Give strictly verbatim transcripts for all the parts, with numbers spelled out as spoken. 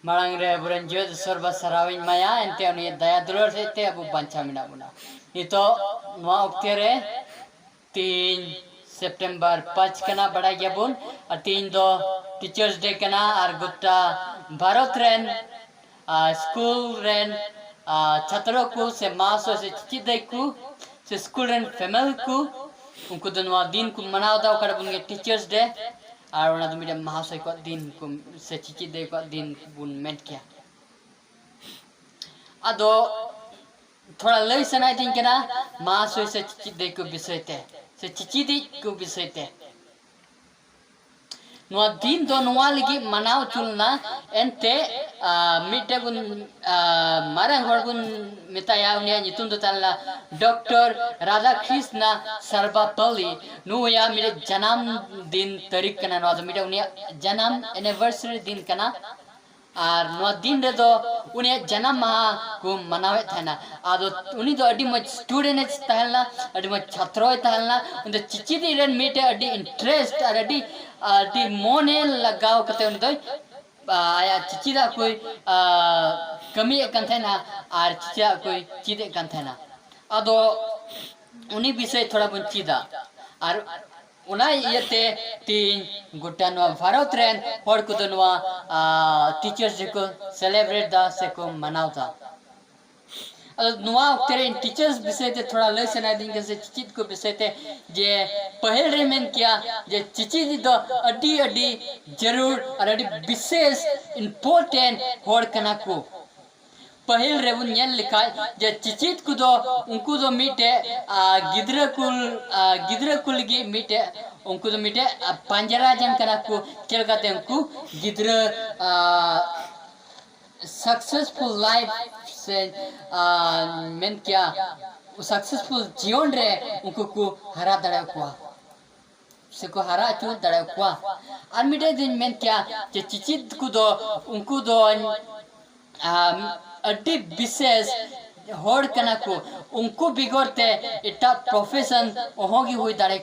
ᱢᱟᱲᱟᱝ ᱨᱮ ᱟᱵᱚᱨᱮᱱ ᱡᱤᱣᱮᱫ ᱤᱥᱚᱨ ᱵᱟ ᱥᱟᱨᱦᱟᱣᱤᱧ ᱮᱢᱟᱭᱟ, ᱮᱱᱛᱮ ᱩᱱᱤᱭᱟᱜ ᱫᱟᱭᱟ ᱫᱩᱞᱟᱹᱲ ᱦᱚᱛᱮᱡ ᱛᱮ ᱟᱵᱚ ᱵᱟᱧᱪᱟᱣ ᱢᱮᱱᱟᱜ ᱵᱚᱱᱟ᱾ ᱱᱤᱛᱚᱜ ᱱᱚᱣᱟ ᱚᱠᱛᱮ ᱨᱮ ᱛᱤᱦᱤᱧ ᱥᱮᱯᱴᱮᱢᱵᱟᱨ ᱯᱟᱸᱪ ᱠᱟᱱᱟ, ᱵᱟᱲᱟᱭ ᱜᱮᱭᱟᱵᱚᱱ, ᱟᱨ ᱛᱤᱦᱤᱧ ᱫᱚ ᱴᱤᱪᱟᱨᱥ ᱰᱮ ᱠᱟᱱᱟ, ᱟᱨ ᱜᱚᱴᱟ ᱵᱷᱟᱨᱚᱛ ᱨᱮᱱ ᱟᱨ ᱥᱠᱩᱞ ᱨᱮᱱ ᱟᱨ ᱪᱷᱟᱛᱨᱚ ᱠᱚ ᱥᱮ ᱢᱟᱦᱟᱥᱚᱭ ᱥᱮ ᱪᱮᱪᱮᱫ ᱫᱟᱹᱭ ᱠᱚ ᱥᱮ ᱥᱠᱩᱞ ᱨᱮᱱ ᱯᱷᱮᱢᱮᱞ ᱠᱚ, ᱩᱱᱠᱩ ᱫᱚ ᱱᱚᱣᱟ ᱫᱤᱱ ᱠᱚ ᱢᱟᱱᱟᱣ ᱮᱫᱟ, ᱚᱠᱟᱨᱮ ᱵᱚᱱ ᱢᱮᱱᱟ ᱴᱤᱪᱟᱨᱥ ᱰᱮ, ᱟᱨ ᱚᱱᱟ ᱫᱚ ᱢᱤᱫᱴᱮᱱ ᱢᱟᱦᱟᱥᱚᱭ ᱠᱚᱣᱟᱜ ᱫᱤᱱ ᱠᱚ ᱥᱮ ᱪᱮᱪᱮᱫ ᱫᱟᱹᱭ ᱠᱚᱣᱟᱜ ᱫᱤᱱ ᱵᱚᱱ ᱢᱮᱱ ᱠᱮᱭᱟ᱾ ᱟᱫᱚ ᱛᱷᱚᱲᱟ ᱞᱟᱹᱭ ᱥᱟᱱᱟᱭᱮᱫᱤᱧ ᱠᱟᱱᱟ ᱢᱟᱦᱟᱥᱚᱭ ᱥᱮ ᱪᱮᱪᱮᱫ ᱫᱟᱹᱭ ᱠᱚ ᱵᱤᱥᱚᱭ ᱛᱮ, ᱥᱮ ᱪᱮᱪᱮᱫᱤᱡ ᱠᱚ ᱵᱤᱥᱚᱭ ᱛᱮ᱾ ᱱᱚᱣᱟ ᱫᱤᱱ ᱫᱚ ᱱᱚᱣᱟ ᱞᱟᱹᱜᱤᱫ ᱢᱟᱱᱟᱣ ᱦᱚᱪᱚ ᱞᱮᱱᱟ, ᱮᱱᱛᱮ, ᱟ, ᱢᱤᱫᱴᱮᱡ ᱵᱚᱱ, ᱟ, ᱢᱟᱨᱟᱝ ᱦᱚᱲ ᱵᱚᱱ ᱢᱮᱛᱟᱭᱟ, ᱩᱱᱤᱭᱟᱜ ᱧᱩᱛᱩᱢ ᱫᱚ ᱛᱟᱦᱮᱸ ᱞᱮᱱᱟ ᱰᱚᱠᱴᱚᱨ ᱨᱟᱫᱷᱟᱠᱨᱤᱥᱱᱟ ᱥᱟᱨᱵᱟᱯᱟᱞᱤ᱾ ᱱᱩᱭᱟᱜ ᱢᱤᱫᱴᱮᱡ ᱡᱟᱱᱟᱢ ᱫᱤᱱ ᱛᱟᱹᱨᱤᱠᱷ ᱠᱟᱱᱟ, ᱱᱚᱣᱟ ᱫᱚ ᱢᱤᱫᱴᱮᱡ ᱩᱱᱤᱭᱟᱜ ᱡᱟᱱᱟᱢ ᱮᱱᱤᱵᱷᱟᱨᱥᱟᱨᱤ ᱫᱤᱱ ᱠᱟᱱᱟ᱾ ᱟᱨ ᱱᱚᱣᱟ ᱫᱤᱱ ᱨᱮᱫᱚ ᱩᱱᱤᱭᱟᱜ ᱡᱟᱱᱟᱢ ᱢᱟᱦᱟ ᱠᱚ ᱢᱟᱱᱟᱣᱮᱫ ᱛᱟᱦᱮᱱᱟ᱾ ᱟᱫᱚ ᱩᱱᱤ ᱫᱚ ᱟᱹᱰᱤ ᱢᱚᱡᱽ ᱥᱴᱩᱰᱮᱱᱴ ᱮ ᱛᱟᱦᱮᱸ ᱞᱮᱱᱟ, ᱟᱹᱰᱤ ᱢᱚᱡᱽ ᱪᱷᱟᱛᱨᱚᱭ ᱛᱟᱦᱮᱸ ᱞᱮᱱᱟ᱾ ᱩᱱᱤ ᱫᱚ ᱪᱮᱪᱮᱫᱤᱡ ᱨᱮᱱ ᱢᱤᱫᱴᱮᱡ ᱟᱹᱰᱤ ᱤᱱᱴᱟᱨᱮᱥᱴ ᱟᱨ ᱟᱹᱰᱤ, ᱟᱹᱰᱤ ᱢᱚᱱᱮ ᱞᱟᱜᱟᱣ ᱠᱟᱛᱮ ᱩᱱᱤ ᱫᱚᱭ, ᱟ, ᱟᱭᱟᱜ ᱪᱮᱪᱮᱫᱟᱜ ᱠᱚᱭ, ᱟ, ᱠᱟᱹᱢᱤᱭᱮᱫ ᱠᱟᱱ ᱛᱟᱦᱮᱱᱟ ᱟᱨ ᱪᱮᱪᱮᱫᱟᱜ ᱠᱚᱭ ᱪᱮᱫᱮᱫ ᱠᱟᱱ ᱛᱟᱦᱮᱱᱟ᱾ ᱟᱫᱚ ᱩᱱᱤ ᱵᱤᱥᱚᱭ ᱛᱷᱚᱲᱟ ᱵᱚᱱ ᱪᱮᱫᱟ᱾ ᱟᱨ ᱚᱱᱟ ᱤᱭᱟᱹᱛᱮ ᱛᱤᱦᱤᱧ ᱜᱚᱴᱟ ᱱᱚᱣᱟ ᱵᱷᱟᱨᱚᱛ ᱨᱮᱱ ᱦᱚᱲ ᱠᱚᱫᱚ ᱱᱚᱣᱟ, ᱟ, ᱴᱤᱪᱟᱨᱥ ᱰᱮ ᱠᱚ ᱥᱮᱞᱮᱵᱨᱮᱴ ᱫᱟ ᱥᱮᱠᱚ ᱢᱟᱱᱟᱣ ᱫᱟ᱾ ᱟᱫᱚ ᱱᱚᱣᱟ ᱚᱠᱛᱮ ᱨᱮ ᱤᱧ ᱴᱤᱪᱟᱨᱥ ᱵᱤᱥᱚᱭ ᱛᱮ ᱛᱷᱚᱲᱟ ᱞᱟᱹᱭ ᱥᱟᱱᱟᱭᱮᱫᱤᱧ ᱠᱟᱱᱟ, ᱥᱮ ᱪᱮᱫ ᱠᱚ ᱵᱤᱥᱚᱭ ᱛᱮ, ᱡᱮ ᱯᱟᱹᱦᱤᱞ ᱨᱮ ᱢᱮᱱ ᱠᱮᱭᱟ ᱡᱮ ᱪᱮᱪᱮᱫ ᱫᱚ ᱟᱹᱰᱤ, ᱟᱹᱰᱤ ᱡᱟᱹᱨᱩᱲ ᱟᱨ ᱟᱹᱰᱤ ᱵᱤᱥᱮᱥ ᱤᱢᱯᱚᱨᱴᱮᱱᱴ ᱦᱚᱲ ᱠᱟᱱᱟ ᱠᱚ᱾ ᱯᱟᱹᱦᱤᱞ ᱨᱮᱵᱚᱱ ᱧᱮᱞ ᱞᱮᱠᱷᱟᱡ ᱡᱮ ᱪᱮᱪᱮᱫ ᱠᱚᱫᱚ ᱩᱱᱠᱩ ᱫᱚ ᱢᱤᱫᱴᱮᱡ, ᱟ, ᱜᱤᱫᱽᱨᱟᱹ ᱠᱚ, ᱟ, ᱜᱤᱫᱽᱨᱟᱹ ᱠᱚ ᱞᱟᱹᱜᱤᱫ ᱢᱤᱫᱴᱮᱡ, ᱩᱱᱠᱩ ᱫᱚ ᱢᱤᱫᱴᱮᱡ, ᱟ, ᱯᱟᱸᱡᱽᱨᱟ ᱡᱟᱝ ᱠᱟᱱᱟ ᱠᱚ᱾ ᱪᱮᱫ ᱞᱮᱠᱟᱛᱮ ᱩᱱᱠᱩ ᱜᱤᱫᱽᱨᱟᱹ, ᱟ, ᱥᱟᱠᱥᱮᱥᱯᱷᱩᱞ ᱞᱟᱭᱤᱯᱷ ᱥᱮ, ᱟ, ᱢᱮᱱ ᱠᱮᱭᱟ ᱥᱟᱠᱥᱮᱥᱯᱷᱩᱞ ᱡᱤᱭᱚᱱ ᱨᱮ ᱩᱱᱠᱩ ᱠᱚ ᱦᱟᱨᱟ ᱫᱟᱲᱮᱭᱟᱠᱚᱣᱟ᱾ ᱥᱮᱠᱚ ᱦᱟᱨᱟ ᱦᱚᱪᱚ ᱫᱟᱲᱮᱭᱟᱠᱚᱣᱟ᱾ ᱟᱨ ᱢᱤᱫᱴᱮᱡ ᱫᱚᱧ ᱢᱮᱱ ᱠᱮᱭᱟ ᱡᱮ ᱪᱮᱪᱮᱫ ᱠᱚᱫᱚ ᱩᱱᱠᱩ ᱫᱚ, ᱟᱢ, ᱟᱹᱰᱤ ᱵᱤᱥᱮᱥ ᱦᱚᱲ ᱠᱟᱱᱟ ᱠᱚ᱾ ᱩᱱᱠᱩ ᱵᱮᱜᱚᱨ ᱛᱮ ᱮᱴᱟᱜ ᱯᱨᱚᱯᱷᱮᱥᱚᱱ ᱚᱦᱚᱸ ᱜᱮ ᱦᱩᱭ ᱫᱟᱲᱮ,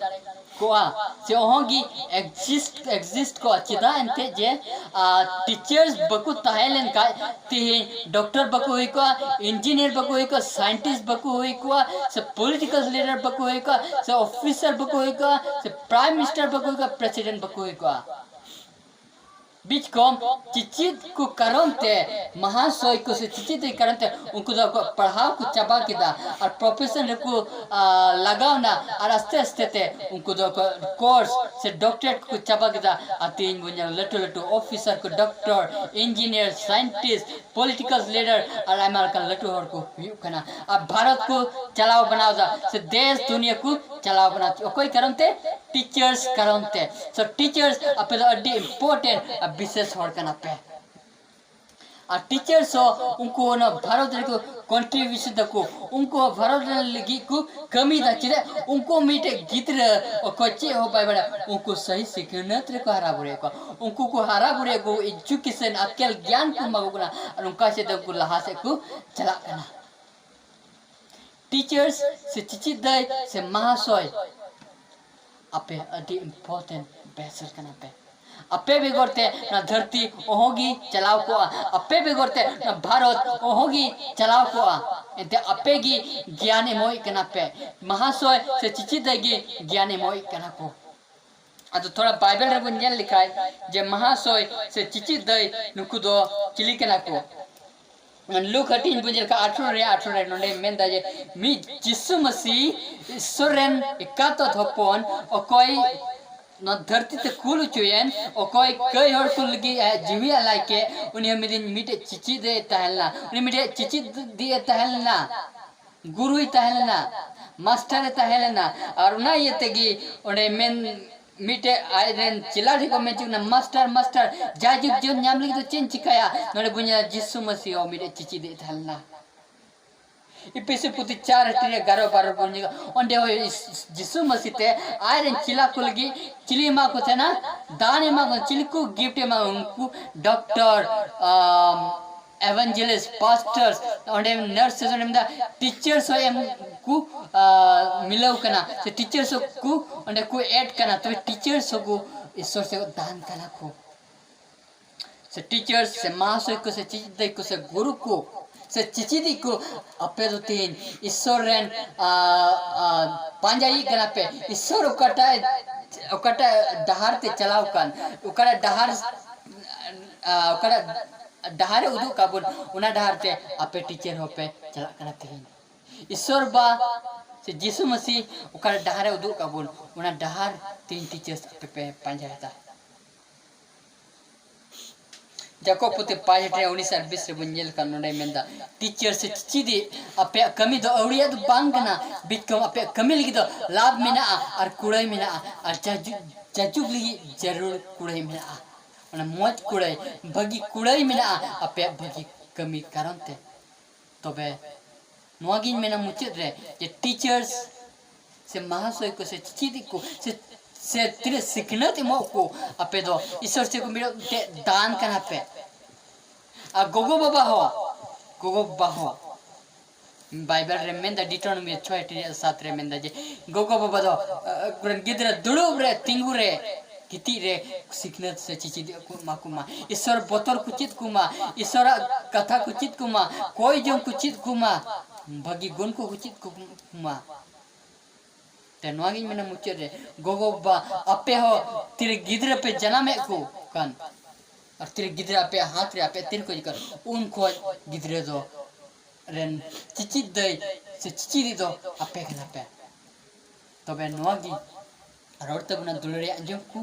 ᱠᱚᱜᱼᱟ, ᱥᱮ ᱚᱦᱚᱸ ᱜᱮ exist exist ᱠᱚᱜᱼᱟ᱾ ᱪᱮᱫᱟᱜ ᱮᱱᱛᱮᱫ ᱡᱮ, ᱟᱨ teachers ᱵᱟᱠᱚ ᱛᱟᱦᱮᱸ ᱞᱮᱱ ᱠᱷᱟᱡ, ᱛᱮᱦᱮᱧ doctor ᱵᱟᱠᱚ ᱦᱩᱭ ᱠᱚᱜᱼᱟ, engineer ᱵᱟᱠᱚ ᱦᱩᱭ ᱠᱚᱜᱼᱟ, scientist ᱵᱟᱠᱚ ᱦᱩᱭ ᱠᱚᱜᱼᱟ, ᱥᱮ political leader ᱵᱟᱠᱚ ᱦᱩᱭ ᱠᱚᱜᱼᱟ, ᱥᱮ officer ᱵᱟᱠᱚ ᱦᱩᱭ ᱠᱚᱜᱼᱟ, ᱥᱮ prime minister ᱵᱟᱠᱚ ᱦᱩᱭ ᱠᱚᱜᱼᱟ, president ᱵᱟᱠᱚ ᱦᱩᱭ ᱠᱚᱜᱼᱟ᱾ ᱵᱤᱪᱠᱚᱢ ᱪᱤᱪᱤᱫ ᱠᱚ ᱠᱟᱨᱚᱱ ᱛᱮ, ᱢᱟᱦᱟᱥᱚᱭ ᱠᱚ ᱥᱮ ᱪᱤᱪᱤᱫ ᱠᱚ ᱠᱟᱨᱚᱱ ᱛᱮ ᱩᱱᱠᱩ ᱫᱚ ᱟᱠᱚᱣᱟᱜ ᱯᱟᱲᱦᱟᱣ ᱠᱚ ᱪᱟᱵᱟ ᱠᱮᱫᱟ ᱟᱨ profession ᱨᱮᱠᱚ, ᱟ, ᱞᱟᱜᱟᱣ ᱮᱱᱟ᱾ ᱟᱨ ᱟᱥᱛᱮ ᱟᱥᱛᱮ ᱛᱮ ᱩᱱᱠᱩ ᱫᱚ ᱟᱠᱚᱣᱟᱜ course ᱥᱮ doctorate ᱠᱚ ᱪᱟᱵᱟ ᱠᱮᱫᱟ᱾ ᱟᱨ ᱛᱮᱦᱮᱧ ᱵᱚᱱ ᱧᱮᱞ ᱞᱟᱹᱴᱩ ᱞᱟᱹᱴᱩ officer ᱠᱚ, doctor, engineer, scientist, political leader ᱟᱨ ᱟᱭᱢᱟ ᱞᱮᱠᱟᱱ ᱞᱟᱹᱴᱩ ᱦᱚᱲ ᱠᱚ ᱦᱩᱭᱩᱜ ᱠᱟᱱᱟ᱾ ᱟᱨ ᱵᱷᱟᱨᱚᱛ ᱠᱚ ᱪᱟᱞᱟᱣ ᱵᱟᱱᱟᱣ ᱮᱫᱟ, ᱥᱮ ᱫᱮᱥ ᱫᱩᱱᱤᱭᱟᱹ ᱠᱚ ᱪᱟᱞᱟᱣ ᱵᱟᱱᱟᱣ ᱮᱫᱟ᱾ ᱚᱠᱚᱭ ᱠᱟᱨᱚᱱ ᱛᱮ? Teachers ᱠᱟᱨᱚᱱ ᱛᱮ᱾ So teachers, ᱟᱯᱮ ᱫᱚ ᱟᱹᱰᱤ important ᱟᱨ ᱵᱤᱥᱮᱥ ᱦᱚᱲ ᱠᱟᱱᱟ ᱯᱮ᱾ ᱟᱨ teachers ᱦᱚᱸ ᱩᱱᱠᱩ ᱚᱱᱟ ᱵᱷᱟᱨᱚᱛ ᱨᱮᱠᱚ contribution ᱫᱟᱠᱚ, ᱩᱱᱠᱩ ᱦᱚᱸ ᱵᱷᱟᱨᱚᱛ ᱨᱮᱱ ᱞᱟᱹᱜᱤᱫ ᱠᱚ ᱠᱟᱹᱢᱤᱭᱮᱫᱟ᱾ ᱪᱮᱫᱟᱜ? ᱩᱱᱠᱩ ᱢᱤᱫᱴᱮᱡ ᱜᱤᱫᱽᱨᱟᱹ ᱚᱠᱚᱭ ᱪᱮᱫ ᱦᱚᱸ ᱵᱟᱭ ᱵᱟᱲᱟᱭᱟ, ᱩᱱᱠᱩ ᱥᱟᱹᱦᱤ ᱥᱤᱠᱷᱱᱟᱹᱛ ᱨᱮᱠᱚ ᱦᱟᱨᱟ ᱵᱩᱨᱩᱭᱮᱫ ᱠᱚᱣᱟ᱾ ᱩᱱᱠᱩ ᱠᱚ ᱦᱟᱨᱟ ᱵᱩᱨᱩᱭᱮᱫ ᱠᱚ, education, ᱟᱠᱮᱞ ᱜᱮᱭᱟᱱ ᱠᱚ ᱮᱢᱟ ᱠᱚ ᱠᱟᱱᱟ, ᱟᱨ ᱚᱱᱠᱟ ᱦᱤᱥᱟᱹᱵ ᱛᱮ ᱩᱱᱠᱩ ᱞᱟᱦᱟ ᱥᱮᱫ ᱠᱚ ᱪᱟᱞᱟᱜ ᱠᱟᱱᱟ᱾ Teachers ᱥᱮ ᱪᱤᱪᱤᱫ ᱫᱟᱹᱭ ᱥᱮ ᱢᱟᱦᱟᱥᱚᱭ, ᱟᱯᱮ ᱟᱹᱰᱤ important vessel ᱠᱟᱱᱟ ᱯᱮ᱾ ᱟᱯᱮ ᱵᱮᱜᱚᱨ ᱛᱮ ᱱᱚᱣᱟ ᱫᱷᱟᱹᱨᱛᱤ ᱚᱦᱚᱸ ᱜᱮ ᱪᱟᱞᱟᱣ ᱠᱚᱜᱼᱟ, ᱟᱯᱮ ᱵᱮᱜᱚᱨ ᱛᱮ ᱱᱚᱣᱟ ᱵᱷᱟᱨᱚᱛ ᱚᱦᱚᱸ ᱜᱮ ᱪᱟᱞᱟᱣ ᱠᱚᱜᱼᱟ᱾ ᱮᱱᱛᱮ ᱟᱯᱮ ᱜᱮ ᱜᱮᱭᱟᱱ ᱮᱢᱚᱜ ᱠᱟᱱᱟ ᱯᱮ, ᱢᱟᱦᱟᱥᱚᱭ ᱥᱮ ᱪᱤᱪᱤᱫ ᱫᱟᱹᱭ ᱜᱮ ᱜᱮᱭᱟᱱ ᱮᱢᱚᱜ ᱠᱟᱱᱟ ᱠᱚ᱾ ᱟᱫᱚ ᱛᱷᱚᱲᱟ ᱵᱟᱭᱵᱮᱞ ᱨᱮᱵᱚᱱ ᱧᱮᱞ ᱞᱮᱠᱷᱟᱡ ᱡᱮ ᱢᱟᱦᱟᱥᱚᱭ ᱥᱮ ᱪᱤᱪᱤᱫ ᱫᱟᱹᱭ ᱱᱩᱠᱩ ᱫᱚ ᱪᱤᱞᱤ ᱠᱟᱱᱟ ᱠᱚ? ᱞᱩᱠ ᱦᱟᱹᱴᱤᱧ ᱵᱚᱱ ᱧᱮᱞ ᱠᱷᱟᱡ ᱟᱴᱷᱨᱚ ᱨᱮ, ᱟᱴᱷᱨᱚ ᱨᱮ ᱱᱚᱰᱮ ᱢᱮᱱᱫᱟ ᱡᱮ ᱢᱤᱫ ᱡᱤᱥᱩ ᱢᱟᱹᱥᱤ ᱤᱥᱥᱚᱨ ᱨᱮᱱ ᱮᱠᱟᱛᱚᱛ ᱦᱚᱯᱚᱱ, ᱚᱠᱚᱭ ᱱᱚᱣᱟ ᱫᱷᱟᱹᱨᱛᱤ ᱛᱮ ᱠᱩᱞ ᱦᱚᱪᱚᱭᱮᱱ, ᱚᱠᱚᱭ ᱠᱟᱹᱭ ᱦᱚᱲ ᱠᱚ ᱞᱟᱹᱜᱤᱫ ᱟᱭᱟᱜ ᱡᱤᱣᱤ ᱟᱞᱟᱭ ᱠᱮᱫ, ᱩᱱᱤ ᱦᱚᱸ ᱢᱤᱫ ᱫᱤᱱ ᱢᱤᱫᱴᱮᱡ ᱪᱤᱪᱤᱫ ᱮ ᱛᱟᱦᱮᱸ ᱞᱮᱱᱟ, ᱩᱱᱤ ᱢᱤᱫᱴᱮᱡ ᱪᱤᱪᱤᱫ ᱫᱤᱭᱮ ᱛᱟᱦᱮᱸ ᱞᱮᱱᱟ, ᱜᱩᱨᱩᱭ ᱛᱟᱦᱮᱸ ᱞᱮᱱᱟ, ᱢᱟᱥᱴᱟᱨ ᱮ ᱛᱟᱦᱮᱸ ᱞᱮᱱᱟ᱾ ᱟᱨ ᱚᱱᱟ ᱤᱭᱟᱹ ᱛᱮᱜᱮ ᱚᱸᱰᱮ ᱢᱮᱱ, ᱢᱤᱫᱴᱮᱡ ᱟᱡ ᱨᱮᱱ ᱪᱮᱞᱟ ᱴᱷᱮᱱ ᱠᱚ ᱢᱮᱱ ᱦᱚᱪᱚ ᱠᱟᱱᱟ, "ᱢᱟᱥᱴᱟᱨ, ᱢᱟᱥᱴᱟᱨ, ᱡᱟᱭᱡᱩᱜᱽ ᱡᱤᱭᱚᱱ ᱧᱟᱢ ᱞᱟᱹᱜᱤᱫ ᱫᱚ ᱪᱮᱫ ᱤᱧ ᱪᱤᱠᱟᱹᱭᱟ?" ᱱᱚᱰᱮ ᱵᱚᱱ ᱧᱮᱞᱟ ᱡᱤᱥᱩ ᱢᱟᱹᱥᱤ ᱦᱚᱸ ᱢᱤᱫᱴᱮᱡ ᱪᱤᱪᱤᱫ ᱮ ᱛᱟᱦᱮᱸ ᱞᱮᱱᱟ᱾ ᱤᱯᱤᱥᱤ ᱯᱩᱛᱷᱤ ᱪᱟᱨ ᱦᱟᱹᱴᱤᱧ ᱨᱮ ᱮᱜᱟᱨᱚ ᱵᱟᱨᱚ ᱵᱚᱱ ᱧᱮᱞᱟ, ᱚᱸᱰᱮ ᱦᱚᱸ ᱡᱤᱥᱩ ᱢᱟᱹᱥᱤ ᱛᱮ ᱟᱡ ᱨᱮᱱ ᱪᱮᱞᱟ ᱠᱚ ᱞᱟᱹᱜᱤᱫ ᱪᱤᱞᱤ ᱮᱢᱟ ᱠᱚ ᱛᱟᱦᱮᱱᱟ? ᱫᱟᱱ ᱮᱢᱟ ᱠᱚ, ᱪᱤᱞᱤ ᱠᱚ gift ᱮᱢᱟ ᱩᱱᱠᱩ? ᱰᱚᱠᱴᱚᱨ, ᱟᱢ, evangelist, pastors, ᱚᱸᱰᱮ nurse ᱥᱮ ᱚᱸᱰᱮ ᱢᱮᱱᱫᱟ teachers ᱦᱚᱸ ᱮᱢ ᱠᱚ ᱟ, ᱢᱤᱞᱟᱹᱣ ᱠᱟᱱᱟ, ᱥᱮ teachers ᱦᱚᱸ ᱠᱚ ᱚᱸᱰᱮ ᱠᱚ add ᱠᱟᱱᱟ, ᱛᱚᱵᱮ teachers ᱦᱚᱸ ᱠᱚ ᱤᱥᱥᱚᱨ ᱥᱮ ᱫᱟᱱ ᱠᱟᱱᱟ ᱠᱚ᱾ ᱥᱮ teachers ᱥᱮ ᱢᱟᱦᱟᱥᱚᱭ ᱠᱚ ᱥᱮ ᱪᱮᱪᱮᱫ ᱠᱚ ᱥᱮ ᱜᱩᱨᱩ ᱠᱚ ᱥᱮ ᱪᱮᱪᱮᱫᱤᱡ ᱠᱚ, ᱟᱯᱮ ᱫᱚ ᱛᱮᱦᱮᱧ ᱤᱥᱥᱚᱨ ᱨᱮᱱ ᱟ, ᱟ, ᱯᱟᱸᱡᱟᱭᱤᱡ ᱠᱟᱱᱟ ᱯᱮ᱾ ᱤᱥᱥᱚᱨ ᱚᱠᱟᱴᱟᱜ ᱚᱠᱟᱴᱟᱜ ᱰᱟᱦᱟᱨ ᱛᱮ ᱪᱟᱞᱟᱣ ᱠᱟᱱ, ᱚᱠᱟᱴᱟᱜ ᱰᱟᱦᱟᱨ ᱟ, ᱚᱠᱟᱴᱟᱜ ᱰᱟᱦᱟᱨᱮ ᱩᱫᱩᱜ ᱠᱟᱜ ᱵᱚᱱ, ᱚᱱᱟ ᱰᱟᱦᱟᱨ ᱛᱮ ᱟᱯᱮ teacher ᱦᱚᱸᱯᱮ ᱪᱟᱞᱟᱜ ᱠᱟᱱᱟ ᱛᱮᱦᱮᱧ᱾ ᱤᱥᱥᱚᱨ ᱵᱟ ᱥᱮ ᱡᱤᱥᱩ ᱢᱟᱹᱥᱤ ᱚᱠᱟ ᱰᱟᱦᱟᱨᱮ ᱩᱫᱩᱜ ᱠᱟᱜ ᱵᱚᱱ, ᱚᱱᱟ ᱰᱟᱦᱟᱨ ᱛᱮᱦᱮᱧ teachers ᱟᱯᱮ ᱯᱮ ᱯᱟᱸᱡᱟᱭᱮᱫᱟ᱾ ᱡᱟᱠᱚᱵ ᱯᱩᱛᱷᱤ ᱯᱟᱸᱪ ᱨᱮ ᱩᱱᱤᱥ ᱟᱨ ᱵᱤᱥ ᱨᱮᱵᱚᱱ ᱧᱮᱞ ᱠᱟᱱ, ᱱᱚᱰᱮ ᱢᱮᱱᱫᱟ, teacher ᱥᱮ ᱪᱮᱪᱮᱫᱤᱡ, ᱟᱯᱮᱭᱟᱜ ᱠᱟᱹᱢᱤ ᱫᱚ ᱟᱹᱣᱲᱤᱭᱟᱜ ᱫᱚ ᱵᱟᱝ ᱠᱟᱱᱟ, ᱵᱤᱪᱠᱚᱢ ᱟᱯᱮᱭᱟᱜ ᱠᱟᱹᱢᱤ ᱞᱟᱹᱜᱤᱫ ᱫᱚ ᱞᱟᱵᱷ ᱢᱮᱱᱟᱜᱼᱟ ᱟᱨ ᱠᱩᱲᱟᱹᱭ ᱢᱮᱱᱟᱜᱼᱟ ᱟᱨ ᱡᱟᱡᱩᱜ, ᱡᱟᱡᱩᱜ ᱞᱟᱹᱜᱤᱫ ᱡᱟᱹᱨᱩᱲ ᱠᱩᱲᱟᱹᱭ ᱢᱮᱱᱟᱜᱼᱟ᱾ ᱚᱱᱟ ᱢᱚᱡᱽ ᱠᱩᱲᱟᱹᱭ, ᱵᱷᱟᱹᱜᱤ ᱠᱩᱲᱟᱹᱭ ᱢᱮᱱᱟᱜᱼᱟ ᱟᱯᱮᱭᱟᱜ ᱵᱷᱟᱹᱜᱤ ᱠᱟᱹᱢᱤ ᱠᱟᱨᱚᱱ ᱛᱮ᱾ ᱛᱚᱵᱮ ᱱᱚᱣᱟᱜᱤᱧ ᱢᱮᱱᱟ ᱢᱩᱪᱟᱹᱫ ᱨᱮ, ᱡᱮ teachers ᱥᱮ ᱢᱟᱦᱟᱥᱚᱭ ᱠᱚ ᱥᱮ ᱪᱮᱪᱮᱫᱤᱡ ᱠᱚ ᱥᱮ, ᱥᱮ ᱛᱤᱱᱟᱹᱜ ᱥᱤᱠᱷᱱᱟᱹᱛ ᱮᱢᱚᱜ ᱠᱚ, ᱟᱯᱮ ᱫᱚ ᱤᱥᱥᱚᱨ ᱥᱮᱫ ᱠᱚ ᱢᱤᱫᱴᱮᱡ ᱫᱟᱱ ᱠᱟᱱᱟ ᱯᱮ᱾ ᱟᱨ ᱜᱚᱜᱚ ᱵᱟᱵᱟ ᱦᱚᱸ, ᱜᱚᱜᱚ ᱵᱟᱵᱟ ᱦᱚᱸ, ᱵᱟᱭᱵᱮᱞ ᱨᱮ ᱢᱮᱱᱫᱟ, ᱰᱤᱴᱨᱚᱱᱚᱢᱤ ᱪᱷᱚᱭ ᱴᱤ ᱨᱮᱭᱟᱜ ᱥᱟᱛ ᱨᱮ ᱢᱮᱱᱫᱟ ᱡᱮ ᱜᱚᱜᱚ ᱵᱟᱵᱟ ᱫᱚ ᱟᱠᱚᱨᱮᱱ ᱜᱤᱫᱽᱨᱟᱹ ᱫᱩᱲᱩᱵ ᱨᱮ, ᱛᱤᱸᱜᱩ ᱨᱮ, ᱜᱤᱛᱤᱡ ᱨᱮ ᱥᱤᱠᱷᱱᱟᱹᱛ ᱥᱮ ᱪᱮᱪᱮᱫ ᱠᱚ ᱮᱢᱟ ᱠᱚ ᱢᱟ, ᱤᱥᱥᱚᱨ ᱵᱚᱛᱚᱨ ᱠᱚ ᱪᱮᱫ ᱠᱚ ᱢᱟ, ᱤᱥᱥᱚᱨᱟᱜ ᱠᱟᱛᱷᱟ ᱠᱚ ᱪᱮᱫ ᱠᱚ ᱢᱟ, ᱠᱚᱭ ᱡᱚᱝ ᱠᱚ ᱪᱮᱫ ᱠᱚ ᱢᱟ, ᱵᱷᱟᱹᱜᱤ ᱜᱩᱱ ᱠᱚ ᱪᱮᱫ ᱠᱚ ᱢᱟ᱾ ᱛᱮ ᱱᱚᱣᱟᱜᱤᱧ ᱢᱮᱱᱟ ᱢᱩᱪᱟᱹᱫ ᱨᱮ, ᱜᱚᱜᱚ ᱵᱟᱵᱟ, ᱟᱯᱮ ᱦᱚᱸ ᱛᱤᱨᱮ ᱜᱤᱫᱽᱨᱟᱹ ᱯᱮ ᱡᱟᱱᱟᱢᱮᱫ ᱠᱚ ᱠᱟᱱ, ᱟᱨ ᱛᱤᱨᱮ ᱜᱤᱫᱽᱨᱟᱹ ᱟᱯᱮᱭᱟᱜ ᱦᱟᱛ ᱨᱮ ᱟᱯᱮᱭᱟᱜ ᱛᱤᱨᱮ ᱠᱚ ᱦᱤᱡᱩᱜ ᱠᱟᱱ, ᱩᱱ ᱠᱷᱚᱡ ᱜᱤᱫᱽᱨᱟᱹ ᱫᱚ ᱨᱮᱱ ᱪᱮᱪᱮᱫ ᱫᱟᱹᱭ ᱥᱮ ᱪᱮᱪᱮᱫᱤᱡ ᱫᱚ ᱟᱯᱮ ᱠᱟᱱᱟ ᱯᱮ᱾ ᱛᱚᱵᱮ ᱱᱚᱣᱟ ᱜᱮ ᱨᱚᱲ ᱛᱟᱵᱚᱱᱟ ᱫᱩᱞᱟᱹᱲᱤᱭᱟᱹ ᱟᱸᱡᱚᱢ ᱠᱚ,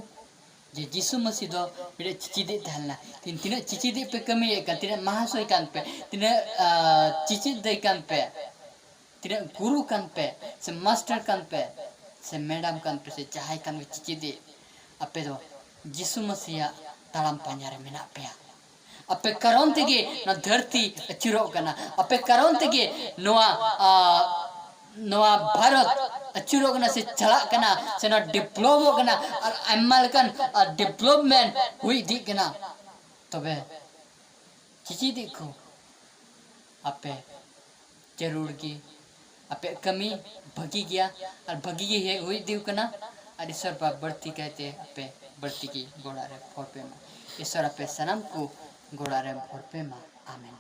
ᱡᱮ ᱡᱤᱥᱩ ᱢᱟᱹᱥᱤ ᱫᱚ ᱢᱤᱫᱴᱮᱡ ᱪᱮᱪᱮᱫᱤᱡ ᱛᱟᱦᱮᱸ ᱞᱮᱱᱟ᱾ ᱛᱤᱱ-, ᱛᱤᱱᱟᱹᱜ ᱪᱮᱪᱮᱫᱤᱡ ᱯᱮ ᱠᱟᱹᱢᱤᱭᱮᱫ ᱠᱟᱱ, ᱛᱤᱱᱟᱹᱜ ᱢᱟᱦᱟᱥᱚᱭ ᱠᱟᱱ ᱯᱮ, ᱛᱤᱱᱟᱹᱜ, ᱟ, ᱪᱮᱪᱮᱫ ᱫᱟᱹᱭ ᱠᱟᱱ ᱯᱮ, ᱛᱤᱱᱟᱹᱜ ᱜᱩᱨᱩ ᱠᱟᱱ ᱯᱮ, ᱥᱮ ᱢᱟᱥᱴᱟᱨ ᱠᱟᱱ ᱯᱮ, ᱥᱮ ᱢᱮᱰᱟᱢ ᱠᱟᱱ ᱯᱮ, ᱥᱮ ᱡᱟᱦᱟᱸᱭ ᱠᱟᱱ ᱯᱮ ᱪᱮᱪᱮᱫᱤᱡ, ᱟᱯᱮ ᱫᱚ ᱡᱤᱥᱩ ᱢᱟᱹᱥᱤᱭᱟᱜ ᱛᱟᱲᱟᱢ ᱯᱟᱸᱡᱟ ᱨᱮ ᱢᱮᱱᱟᱜ ᱯᱮᱭᱟ᱾ ᱟᱯᱮ ᱠᱟᱨᱚᱱ ᱛᱮᱜᱮ ᱱᱚᱣᱟ ᱫᱷᱟᱹᱨᱛᱤ ᱟᱹᱪᱩᱨᱚᱜ ᱠᱟᱱᱟ᱾ ᱟᱯᱮ ᱠᱟᱨᱚᱱ ᱛᱮᱜᱮ ᱱᱚᱣᱟ, ᱟ, ᱱᱚᱣᱟ ᱵᱷᱟᱨᱚᱛ ᱟᱹᱪᱩᱨᱚᱜ ᱠᱟᱱᱟ ᱥᱮ ᱪᱟᱞᱟᱜ ᱠᱟᱱᱟ, ᱥᱮ ᱱᱚᱣᱟ ᱰᱮᱵᱷᱞᱚᱯᱚᱜ ᱠᱟᱱᱟ, ᱟᱨ ᱟᱭᱢᱟ ᱞᱮᱠᱟᱱ, ᱟ, ᱰᱮᱵᱷᱞᱚᱯᱢᱮᱱᱴ ᱦᱩᱭ ᱤᱫᱤᱜ ᱠᱟᱱᱟ᱾ ᱛᱚᱵᱮ ᱪᱮᱫ ᱠᱚ ᱟᱯᱮ ᱡᱟᱹᱨᱩᱲ ᱜᱮ, ᱟᱯᱮᱭᱟᱜ ᱠᱟᱹᱢᱤ ᱵᱷᱟᱹᱜᱤ ᱜᱮᱭᱟ ᱟᱨ ᱵᱷᱟᱹᱜᱤ ᱜᱮ ᱦᱮᱡ ᱦᱩᱭ ᱤᱫᱤ ᱠᱟᱱᱟ᱾ ᱟᱨ ᱤᱥᱚᱨ ᱵᱟᱵᱟ ᱵᱟᱹᱲᱛᱤ ᱠᱟᱭᱛᱮ ᱟᱯᱮ ᱵᱟᱹᱲᱛᱤ ᱜᱮ ᱜᱚᱲᱟ ᱨᱮ ᱵᱷᱚᱨ ᱯᱮ ᱢᱟ᱾ ᱤᱥᱚᱨ ᱟᱯᱮ ᱥᱟᱱᱟᱢ ᱠᱚ ᱜᱚᱲᱟ ᱨᱮ ᱵᱷᱚᱨ ᱯᱮ ᱢᱟ᱾ ᱟᱢᱮᱱ᱾